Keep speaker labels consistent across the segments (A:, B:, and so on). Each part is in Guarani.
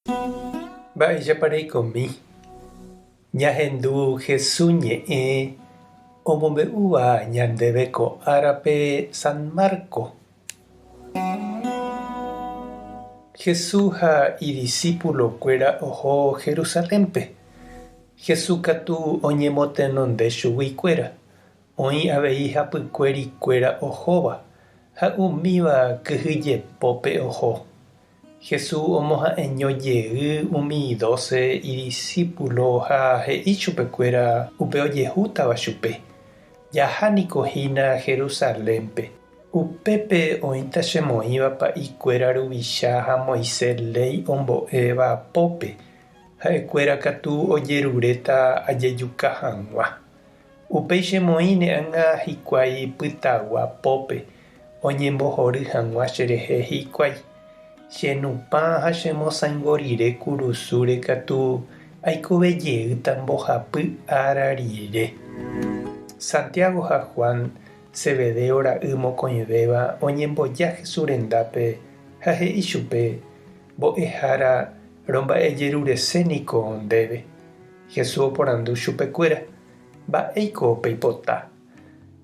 A: Mba'éichapa reikomi? Ñahendu Jesús ñe'ẽ omombe'úva ñandéve ko árape San Marco. Jesús ha idisípulokuéra oho Jerusalénpe. Jesús katu oñemotenonde chuguikuéra, oĩ avei hapykuerikuéra ohóva, ha umíva kyhyjepópe oho. Jesús omoha'eño jey umi dóse idisípulo ha he'i chupekuéra upe ojehútava chupe, Jaha niko hína Jerusalénpe. Upépe oĩta chemoĩva pa'ikuéra ruvicha ha Moisés léi ombo'éva pópe, ha'ekuéra katu ojeruréta ajejuka hag̃ua. Upéi chemoĩne ág̃a hikuái pytagua pópe oñembohory hag̃ua cherehe hikuái. Che nupã ha chemosãingo rire kurusúre katu aikove jeýta mbohapy ára rire. Santiago ha Juan, Zebedeo ra'y mokõivéva oñemboja Jesús rendápe ha he'i chupe, Mbo'ehára, romba'ejerurese niko ndéve. Jesús oporandu chupekuéra, Mba'éiko peipota?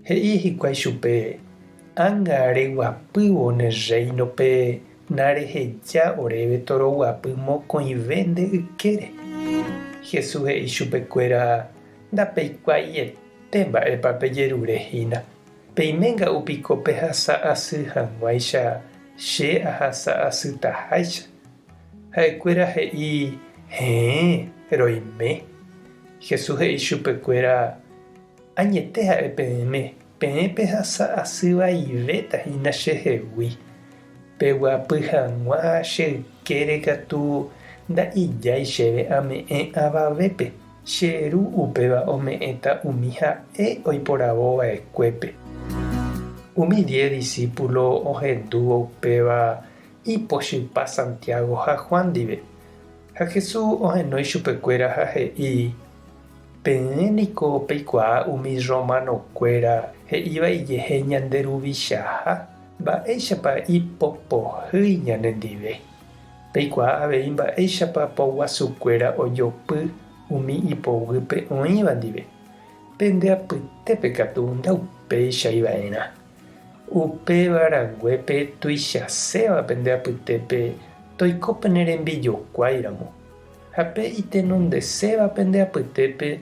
A: He'i hikuái chupe, Ág̃a reguapývo ne rréinope nareheja oréve toroguapy mokõive nde ykére. Jesús he'i chupekuéra, Ndapeikuaaiete mba'épa pejerure hína. Peime nga'u piko pehasa asy hag̃uáicha che ahasa asytaháicha. Ha'ekuéra he'i, Heẽ, roime. Jesús he'i chupekuéra, Añete ha'e peẽme, peẽ pehasa asy vaivéta hína chehegui. Peguapy hag̃ua che ykére katu nda'ijái chéve ame'ẽ avavépe, che Ru upéva ome'ẽta umi ha'e oiporavo va'ekuépe. Umi diez disípulo ohendúvo upéva ipochypa Santiago ha Juan ndive. Ha Jesús ohenói chupekuéra ha he'i, Peẽ niko peikuaa umi rromanokuéra he'íva ijehe ñande ruvichaha, mba'éichapa ipopohýi ñanendive. Peikuaa avei mba'éichapa poguasukuéra ojopy umi ipoguýpe oĩva ndive. Pende apytépe katu ndaupéichai va'erã. Upéva rangue pe tuichaséva pende apytépe toiko pene rembijokuái ramo, ha pe itenondeséva pende apytépe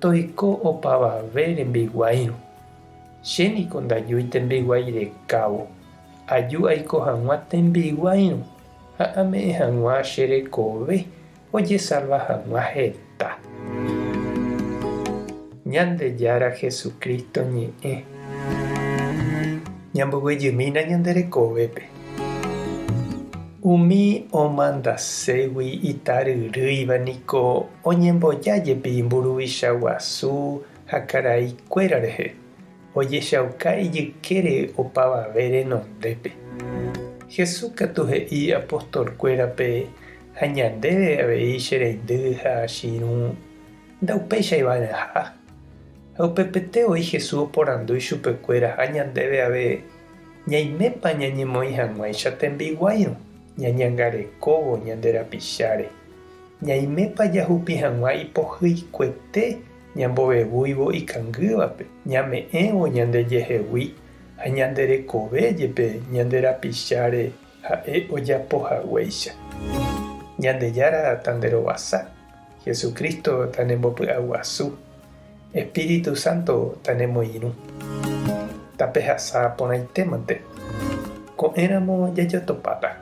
A: toiko opavave rembiguáirõ. Che niko ndajúi tembiguái rekávo, aju aiko hag̃ua tembiguáirõ ha ame'ẽ hag̃ua che rekove ojesalva hag̃ua heta. Ñandejára Jesucristo ñe'ẽ. Ñamboguejymína ñande rekovépe. Umi omandaségui itaryrýiva niko oñemboja jepi mburuvicha guasu ha karai kuéra rehe, ojechauka ijykére opavave renondépe. Jesús katu he'i apóstol kuérape Ha ñandéve avei che reindy ha che irũ ndaupéichai va'erãha. Ha upepete oĩ Jesús oporandu ichupekuéra ha ñandéve ave, ñaimépa ñañemoĩ hag̃uáicha tembiguáirõ ñañangarekóvo ñande rapicháre? Ñaimépa jahupi hag̃ua ipohyikuete ñambovevúivo ikangývape, ñame'ẽvo ñandejehegui ha ñande rekove jepe ñande rapicháre Ha'e ojapo haguéicha. Ñandejára tanderovasa, Jesucristo tanembopy'aguasu, Espíritu Santo tanemoirũ. Tapehasa porãitémante. Ko'ẽramo jajotopáta.